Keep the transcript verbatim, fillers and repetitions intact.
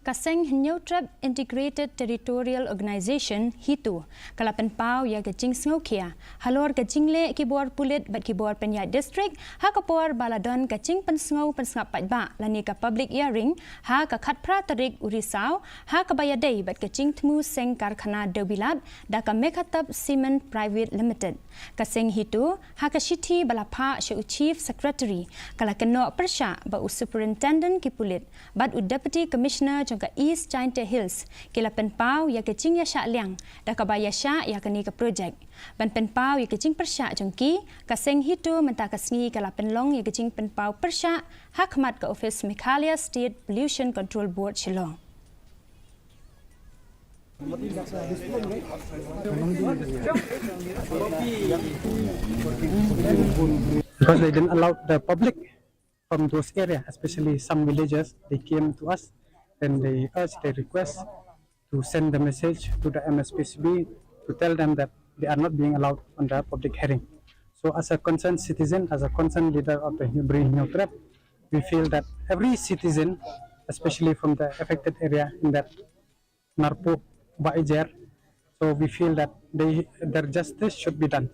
Ka seng Hynñiewtrep Integrated Territorial Organization HITO ka la pynpaw ïa ka jingsngewkhia halor ka jingleh ki bor pulit bad ki bor pynïaid district ha ka por ba la don ka jingpynsngew pynsngap paidbah lane ka public hearing ha ka khatphra tarik u Risaw ha kaba ïadei bad ka jingthmu seng karkhana dewbilat da ka Meghatep Cement Private Limited. Ka seng HITO ha ka shithi ba la phah sha u Chief Secretary ka la kynnoh pyrshah ba u Superintendent ki pulit bad u Deputy Commissioner jong ka East Jaintia Hills ki la pynpaw ïa ka jingïashah liang da kaba ïashah ïa kane ka projek. Ban pynpaw ïa ka jingpyrshah jong ki, ka seng HITO mynta ka sngi ka la pynlong ïa ka jingpynpaw pyrshah ha khmat ka ophis Meghalaya State Pollution Control Board Shillong. Because they didn't allow the public from those areas, especially some villages, they came to us and they urged, they request to send the message to the M S P C B to tell them that they are not being allowed on the public hearing. So as a concerned citizen, as a concerned leader of the Bri Hynñiewtrep, we feel that every citizen, especially from the affected area in that Narpuh, Bahijer, so we feel that they, their justice should be done.